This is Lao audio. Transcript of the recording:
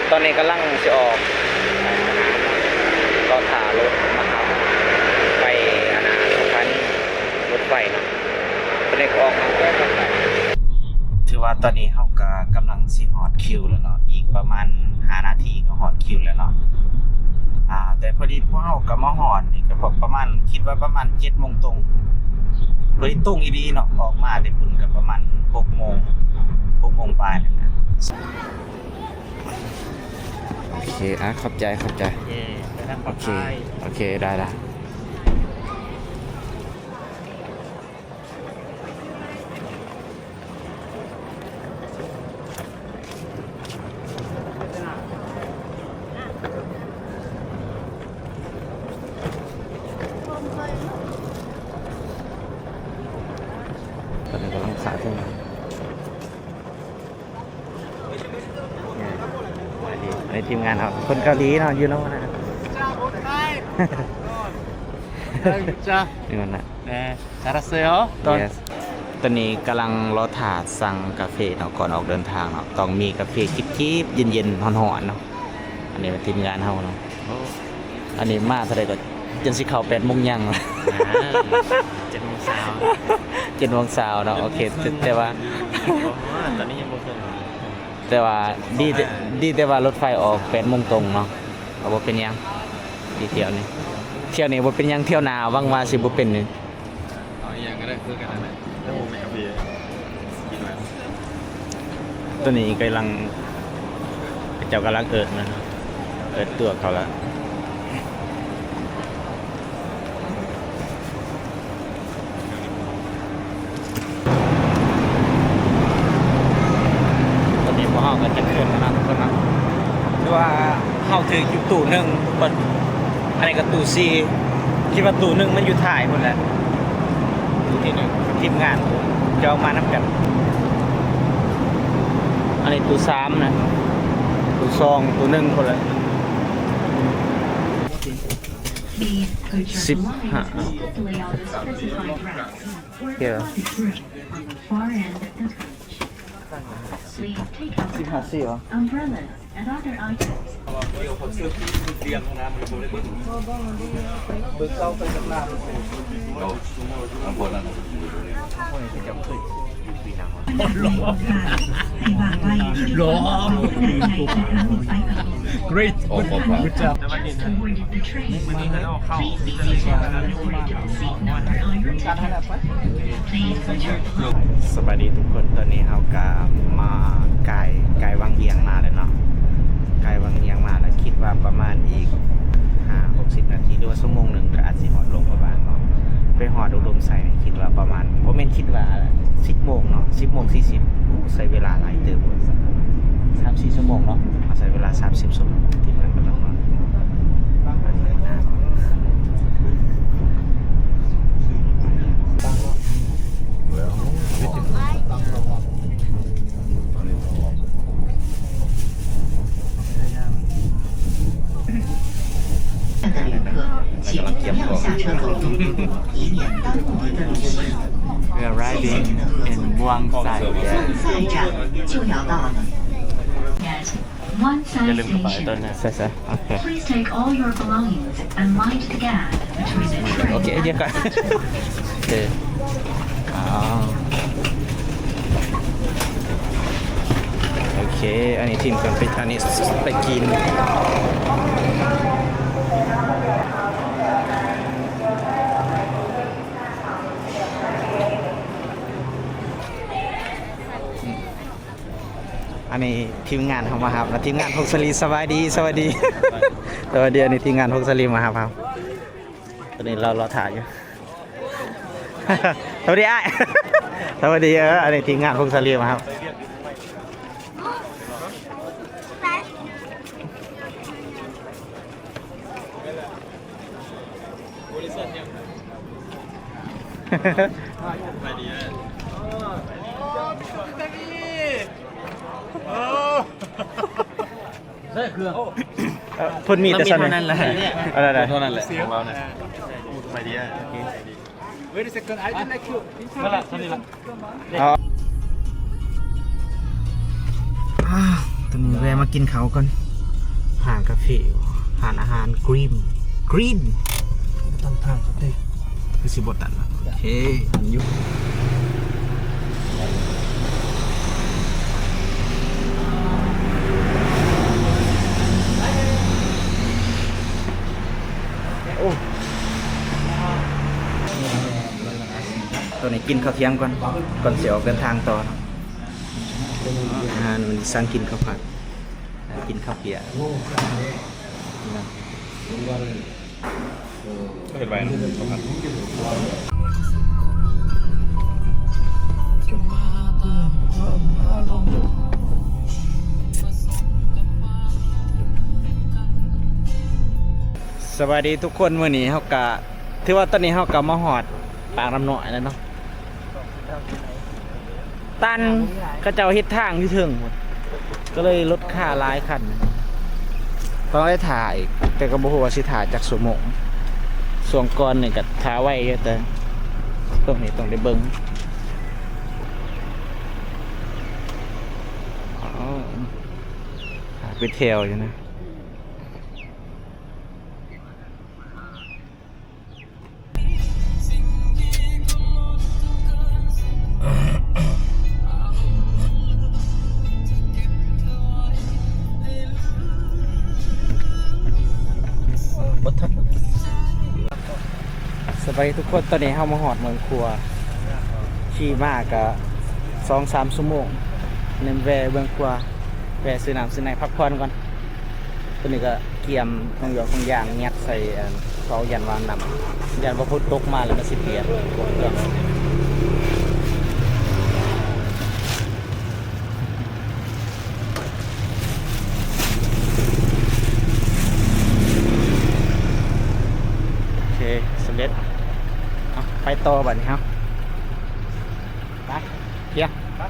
ຕອນນີ້ກຳລັງຊິອອກ ລໍຖ້າລົດມາຮັບໄປ ອັນນ່າ ສະຖານີລົດໄຟເນາະ. ຕອນນີ້ກໍອອກມາແລ້ວ ຖືວ່າຕອນນີ້ເຮົາກໍກຳລັງຊິຮອດຄິວແລ້ວເນາະ ອີກປະມານຫ້ານາທີກໍຮອດຄິວແລ້ວເນາະ. ອາ ແຕ່ພໍດີພວກເຮົາກໍມາຮອດນີ້ກໍປະມານ ຄິດວ່າປະມານເຈັດໂມງຕົງ ພໍດີຕົງອີ່ຫຼີເນາະ. ອອກມາແຕ່ພຸ້ນກໍປະມານຫົກໂມງ ຫົກໂມງປາຍນີ້ແຫຼະ. ໂອເຄ ອາ ຂອບໃຈ ຂອບໃຈ. ໂອເຄ ໂອເຄ ໄດ້ໆ. ຕອນນີ້ກຳລັງຂາເຄື່ອງ. ອັນນີ້ທີມງານເຮົາ ຄົນເກົາຫຼີເນາະ ຢູ່ນຳນະ. ເຈົ້າ ເຈົ້າ ເຈົ້າ ຢູ່ນຳນະ. 네, 잘 왔어요. 예. ຕອນນີ້ກຳລັງລໍຖ້າສັ່ງກາເຟເນາະ ກ່ອນອອກເດີນທາງເນາະ ຕ້ອງມີກາເຟຈິບໆ ເຢັນໆ ຮ້ອນໆ ເນາະ. ອັນນີ້ທີມງານເຮົາເນາະ. ໂອ້ ອັນນີ້ມາເທົ່າໃດກໍ ຈົນຊິເຂົ້າແປດໂມງຍັງ. ອ່າ ເຈັດໂມງຊາວ ເຈັດໂມງຊາວເນາະ. ໂອເຄ ແຕ່ວ່າ ຕອນນີ້ຍັງບໍ່ເຖິງ ແຕ່ວ່າດີ ດີແຕ່ວ່າລົດໄຟອອກແປດໂມງຕົງເນາະ ກໍບໍ່ເປັນຫຍັງ. ທີ່ທ່ຽວນີ້ ທ່ຽວນີ້ບໍ່ເປັນຫຍັງ ທ່ຽວໜ້າຫວັງວ່າຊິບໍ່ເປັນ. ເອົາອີ່ຫຍັງກໍໄດ້ຄືກັນນັ້ນແຫຼະ ແຕ່ບໍ່ແມ່ນກາເຟ ກິນໄວ້. ຕອນນີ້ກຳລັງ ເຂົາເຈົ້າກຳລັງເອີ້ນນະ ເອີ້ນຕົວເຂົາລະ. ຕອນນີ້ພວກເຮົາກໍຈະຂຶ້ນແລ້ວເນາະ ທຸກຄົນເນາະ. ຄືວ່າເຮົາຖືກຢູ່ຕູ້ໜຶ່ງ ເພິ່ນ ອັນນີ້ກໍຕູ້ສີ່ ຄິດວ່າຕູ້ໜຶ່ງມັນຢູ່ທ້າຍພຸ້ນແຫຼະ. ຕູ້ທີ່ໜຶ່ງ ທີມງານເຈົ້າມານຳກັນ. ອັນນີ້ຕູ້ສາມນະ ຕູ້ສອງ ຕູ້ໜຶ່ງພຸ້ນແຫຼະ. ສິບຫ້າ ເອີ ສິບຫ້າສີ່ຫວາ? Great. Good job. ສະບາຍດີທຸກຄົນ ຕອນນີ້ເຮົາກະມາກາຍ ກາຍວັງວຽງມາແລ້ວເນາະ ກາຍວັງວຽງມາແລ້ວ ຄິດວ່າປະມານອີກຫ້າຫົກສິບນາທີ ຫຼືວ່າຊົ່ວໂມງໜຶ່ງ ກະອາດຊິຮອດຫຼວງພະບາງເນາະ. ໄປຮອດອຸດົມໄຊນີ້ ຄິດວ່າປະມານ ບໍ່ແມ່ນ ຄິດວ່າສິບໂມງເນາະ ສິບໂມງສີ່ສິບ. ໂອ້ ໃຊ້ເວລາຫຼາຍເຕີບ ສາມສີ່ຊົ່ວໂມງເນາະ ເຮົາໃຊ້ເວລາສາມສິບຊົ່ວໂມງ ທີ່ເມືອງກຳລັງນອນ. We are arriving in Muang Sai. One Sai station. Please take all your belongings and mind the gap between the train and the platform. ໂອເຄ ອັນນີ້ທີມເພິ່ນໄປ ອັນນີ້ໄປກິນ. ອັນນີ້ທີມງານເຮົາມາຮັບ ທີມງານພົງສາລີ. ສະບາຍດີ ສະບາຍດີ ສະບາຍດີ. ອັນນີ້ທີມງານພົງສາລີມາຮັບເຮົາ. ຕອນນີ້ເຮົາລໍຖ້າຢູ່. ສະບາຍດີອ້າຍ. ສະບາຍດີ. ເອີ ອັນນີ້ທີມງານພົງສາລີມາຮັບ. ເອີ ເພິ່ນມີແຕ່ຊັ້ນ ເທົ່ານັ້ນແຫຼະ ເທົ່ານັ້ນແຫຼະ ຂອງເຮົານະ. ອໍ ຕອນນີ້ແວະມາກິນເຂົ້າກ່ອນ. ຮ້ານກາເຟ ຮ້ານອາຫານ Green Green ບໍ່ຕັນທາງເຂົາເດ້ ຄືຊິບໍ່ຕັນ. ໂອເຄ ຕັນຢູ່. ໂອ້ ຕອນນີ້ກິນເຂົ້າທ່ຽງກ່ອນ ກ່ອນຊິອອກເດີນທາງຕໍ່ເນາະ. ອາຫານ ມື້ນີ້ສັ່ງກິນເຂົ້າຜັດ ກິນເຂົ້າປຽກ. ເຮັດໄວ້ເນາະ. ສະບາຍດີທຸກຄົນ ມື້ນີ້ເຮົາກະ ຖືວ່າຕອນນີ້ເຮົາກະມາຮອດປາກນ້ຳນ້ອຍແລ້ວເນາະ. ຕັນ ເຂົາເຈົ້າເຮັດທາງຢູ່ເທິງພຸ້ນ ກໍເລີຍລົດຄາຫຼາຍຄັນ ຕ້ອງໄດ້ຖ້າອີກ ແຕ່ກໍບໍ່ຮູ້ວ່າຊິຖ້າຈັກຊົ່ວໂມງ. ຊ່ວງກ່ອນນີ້ກໍຖ້າໄວຢູ່ ແຕ່ຊ່ວງນີ້ຕ້ອງໄດ້ເບິ່ງ. ອໍ ຖ້າເປັນແຖວຢູ່ນະ. ສະບາຍດີທຸກຄົນ ຕອນນີ້ເຮົາມາຮອດເມືອງຂວາ ຂີ່ມາກະສອງສາມຊົ່ວໂມງ ແມ່ນແວ່ເມືອງຂວາ ແວ່ຊື້ນ້ຳຊື້ໃນ ພັກຜ່ອນກ່ອນ. ຕົວນີ້ກໍກຽມຂອງຢອກຂອງຢາງຍັດໃສ່ ອັນ ເປົາ ຢ້ານວ່ານ້ຳ ຢ້ານວ່າຝົນຕົກມາແລ້ວມັນຊິປຽກ. ໂອເຄ ສຳເລັດ. ເອົາ ໄປຕໍ່ບັດນີ້ເຮົາ ໄປ ເພຍ ໄປ.